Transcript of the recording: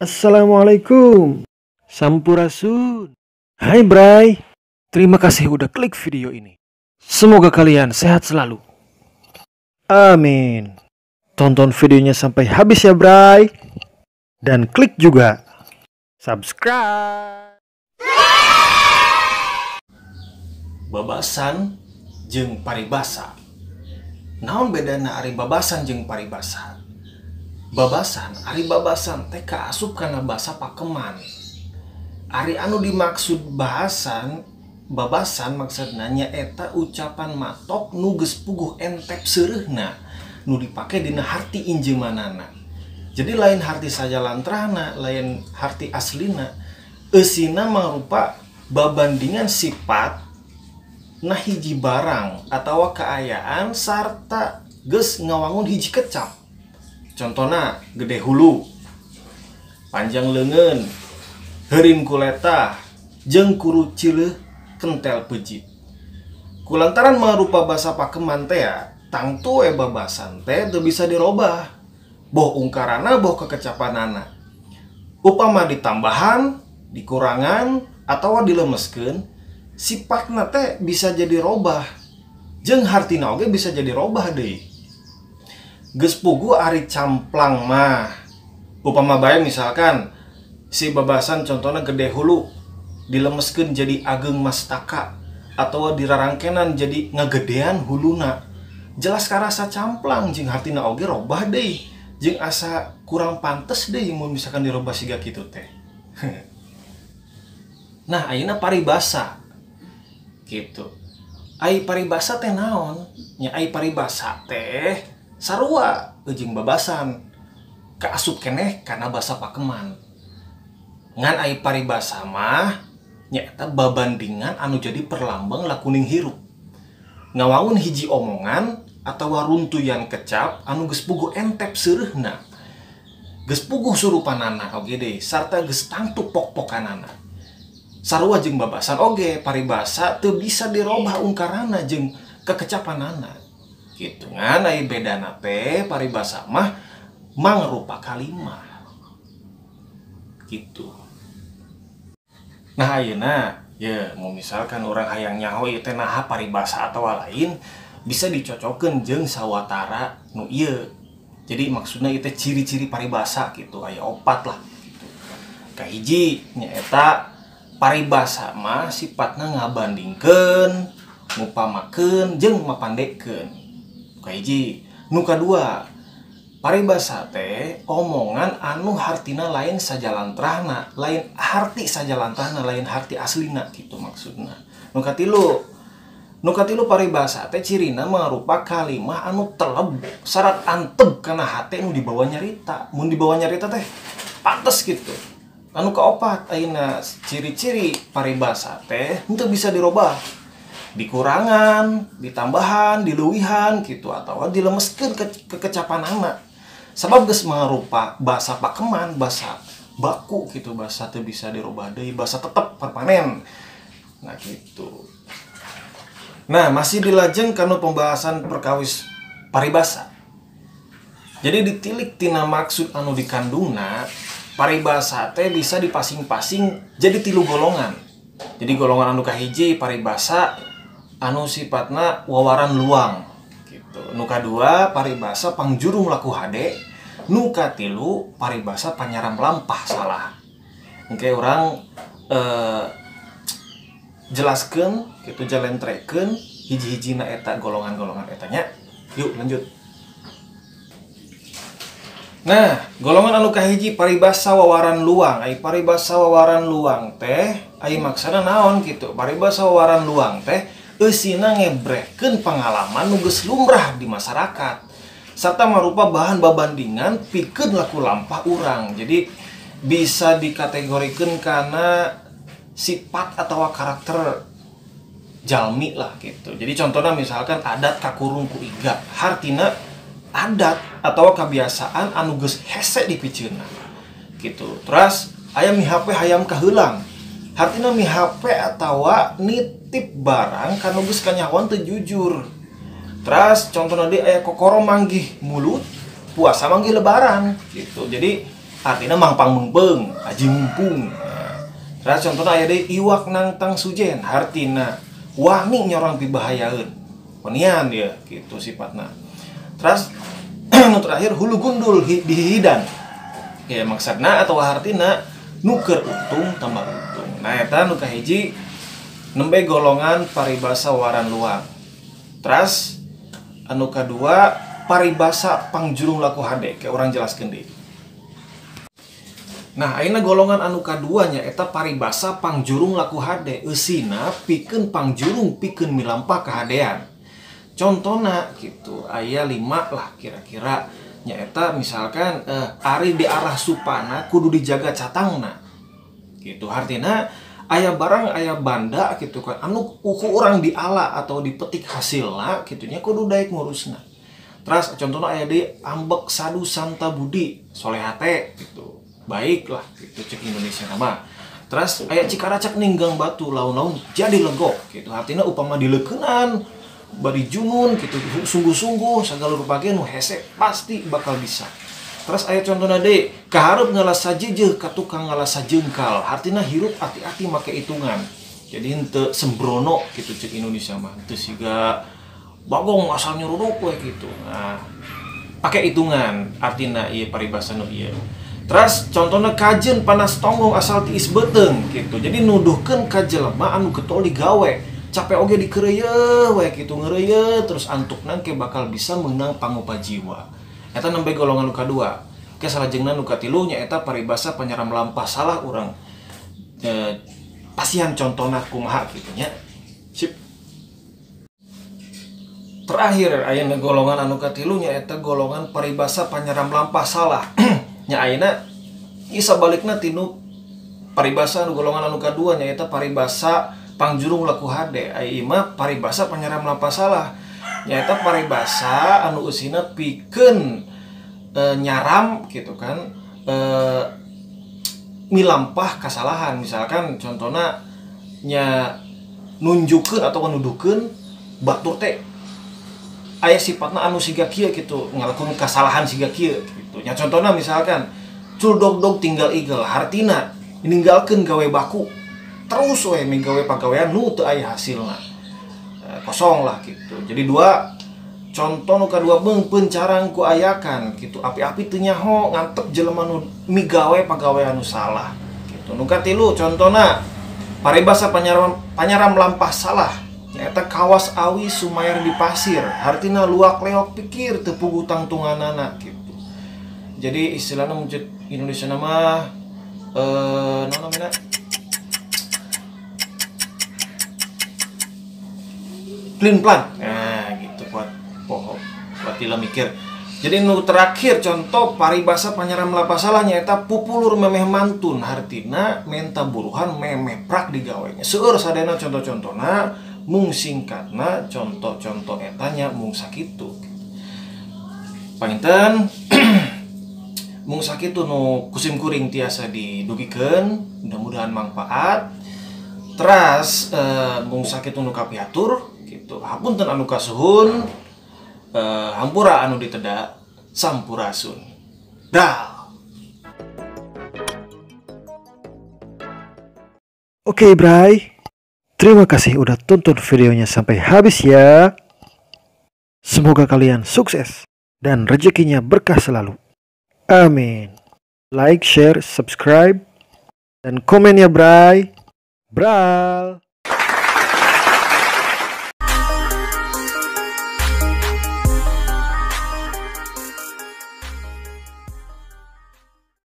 Assalamualaikum. Sampurasun. Hai Bray. Terima kasih udah klik video ini. Semoga kalian sehat selalu. Amin. Tonton videonya sampai habis ya Bray. Dan klik juga subscribe. Babasan jeung paribasa. Naon bedana ari babasan jeung paribasa? Babasan, ari babasan teh kaasup kana basa pakeman. Ari anu dimaksud bahasan, babasan maksudna nyaeta ucapan matok nu geus puguh entep seureuhna, nu dipake dina harti injeumanana. Jadi lain harti sajalantrahna, lain harti aslina, eusina mangrupa babandingan sifat nah hiji barang atawa kaayaan sarta geus ngawangun hiji kecap. Contohna gede hulu, panjang leungeun, heurin kuletah, jeung kuru cileuh kentel pejit. Kulantaran mangrupa basa pakeman teh tangtu we babasan teh teu bisa dirobah, boh ungkarana boh kekecapanana. Upama ditambahan, dikurangan atawa dilemeskeun, sifatna teh bisa jadi robah, jeung hartina oge bisa jadi robah deui. Geus puguh ari camplang mah. Upama bae misalkan si babasan contohna gede hulu dilemeskeun jadi ageng mastaka atau dirarangkenan jadi ngagedean huluna, jelas karasa camplang jeung hartina oge robah deui, jeung asa kurang pantes deui mun misalkan dirobah siga kitu teh. Nah, ayeuna paribasa gitu. Ai paribasa teh naon? Nya ai paribasa teh sarua jeung babasan, kaasup keneh kana basa pakeman. Ngan ai paribasa mah nyaeta babandingan anu jadi perlambang lakuning hirup. Ngawangun hiji omongan atawa runtuyan kecap anu geus puguh entep seureuhna, geus puguh surupanana oge deui, sarta geus tangtu pok-pokanana. Sarua jeung babasan oge, paribasa teu bisa dirobah ungkarana jeung kekecapanana. Gitu. Ngan ai bedana teh paribasa mah mangrupa kalimah. Gitu. Nah ayeuna ya mau misalkan orang hayang nyaho ieu teh naha paribasa atawa lain, bisa dicocokeun jeung sawatara nu ieu. Jadi maksudna ieu teh ciri-ciri paribasa gitu, aya opat lah gitu. Kahiji nyaeta paribasa mah sifatna ngabandingkeun, ngupamakeun jeung mapandekeun. Kahiji. Nu kadua, paribasa teh omongan anu hartina lain sajalantrahna, lain harti sajalantrahna, lain harti aslina gitu maksudna. Nu katilu paribasa teh cirina mangrupa kalimah anu teleb syarat antep kana hate nu dibawa nyarita. Mun dibawa nyarita teh pantes gitu. Anu kaopat ayeuna ciri-ciri paribasa teh henteu bisa dirobah, dikurangan, ditambahan, dileuwihan gitu atawa dilemeskeun kekecapanana. Sabab geus mangrupa basa pakeman, basa baku gitu, basa teu bisa dirobah deui, basa tetep permanen. Nah gitu. Nah, masih dilajeng kana pembahasan perkawis paribasa. Jadi ditilik tina maksud anu dikandungna, paribasa teh bisa dipasing-pasing jadi tilu golongan. Jadi golongan anu kahiji paribasa anu sifatna wawaran luang gitu. Nu kadua paribasa pangjurung laku hade, nu katilu paribasa panyaram lampah salah. Engke urang jelaskeun gitu, jalentrekeun hiji-hijina eta golongan-golongan etanya. Yuk lanjut. Nah, golongan anu kahiji paribasa wawaran luang. Ai paribasa wawaran luang teh ai maksana naon gitu. Paribasa wawaran luang teh eusina ngebrehkeun pengalaman nu geus lumrah di masyarakat serta marupa bahan babandingan pikeun laku lampah urang. Jadi bisa dikategorikeun kana sifat atau karakter jalmi lah gitu. Jadi contohnya misalkan adat kakurung ku iga, hartina adat atau kebiasaan anu geus hese dipiceunna gitu. Terus aya mihape hayam kaheulang, hartina mihape atawa nitip barang kanu geus kanyahoan teu jujur. Terus contohna deui aya kokoro manggih mulut, puasa manggih lebaran gitu. Jadi Artina mangpang meungpeung, aji mumpung. Nah, terus contohna aya deui iwak nangtang sujen, hartina wani nyorang pibahayaeun. Wanian dia gitu sifatna. Terus nu terakhir hulu gundul dihihidan. Ya maksudna atau hartina nu keur untung tambah untung. Nah eta nu kahiji nembe golongan paribasa waran luang. Terus anu kadua paribasa pangjurung laku hade, kayak orang jelaskeun deui. Nah, ayeuna golongan anu kaduanya eta paribasa pangjurung laku hade, eusina pikeun pangjurung pikeun milampah kahadean. Contona gitu, aya 5 lah kira-kira nyaeta misalkan ari di arah supana kudu dijaga catangna. Gitu artina aya barang aya banda gitu kan anu ku urang diala atau dipetik hasilna kitu nya kudu daek ngurusna. Terus contohna aya deui ambek sadu santa budi solehate gitu. Baiklah gitu cek Indonesia nama. Terus aya cikaracak ninggang batu laun-laun jadi legok gitu. Artinya upama dileukeunnan bari junun gitu sungguh-sungguh sagala rupa ge nu hese pasti bakal bisa. Terus aya contohna deui kahareup ngalas sajejeuh ka tukang ngalas sajengkal. Artinya hirup hati-hati make hitungan. Jadi henteu sembrono gitu cek Indonesia mah. Teu siga bagong asal nyuruduk we gitu. Nah, pakai hitungan artina ieu paribasa nu ieu. Terus contohnya kajen panas tonggong asal tiis beuteung gitu. Jadi nuduhkeun ka jelema anu getol digawe, capek oge dikeureuyeun we kitu ngeureuyeuh terus antukna ke bakal bisa meunang pangupa jiwa. Eta nembe golongan nu kadua. Ke salajengna nu katilu nyaeta paribasa panyaram lampah salah urang. Pasihan contohna kumaha kitu nya. Sip. Terakhir aya golongan anu katilu nyaeta golongan paribasa panyaram lampah salah. Nya ayeuna ieu sabalikna tinu paribasa anu golongan anu kadua nyaeta paribasa pangjurung laku hade. Ai ieu mah paribasa panyaram lampah salah. Nyaeta paribasa anu eusina pikeun nyaram gitu kan milampah kasalahan. Misalkan contohna nya nunjukeun atau nuduhkeun batur teh aya sifatna anu siga kieu gitu, ngalakukeun kasalahan siga kieu gitu. Nya contohna misalkan cul dog-dog tinggal igel, hartina ninggalkeun gawe baku terus we migawe pagawean nu teu aya hasilna. Kosong lah gitu. Jadi dua contoh nu kadua pencarang ku ayakan gitu. Api-api teu nyaho ngantep jelema nu migawe pagawean nu salah gitu. Nu katilu contohna paribasa panyaram lampah salah. Nyaeta kawas awi sumair di pasir, hartina luak leok pikir teu puguh tangtunganana gitu. Jadi istilahna mun Indonesia nama naon namina? Plin plan. Nah, gitu buat poho, buat tila mikir. Jadi nu terakhir contoh paribasa panyaram lampah salah nyaeta pupulur memeh mantun, hartina menta buruhan memeh prak digawenya. Seueur sadayana contoh-contona mung singkatna contoh-contoh etanya mung sakitu. Panginten mung sakitu nu kusim kuring tiasa didugikeun, mudah-mudahan manfaat. Teras mung sakitu nu kapihatur gitu. Hapunten anu kasuhun, hampura anu diteda, sampurasun. Dah. Oke, Bray. Terima kasih udah tonton videonya sampai habis ya. Semoga kalian sukses dan rezekinya berkah selalu. Amin. Like, share, subscribe, dan komen ya, Bray. Bral.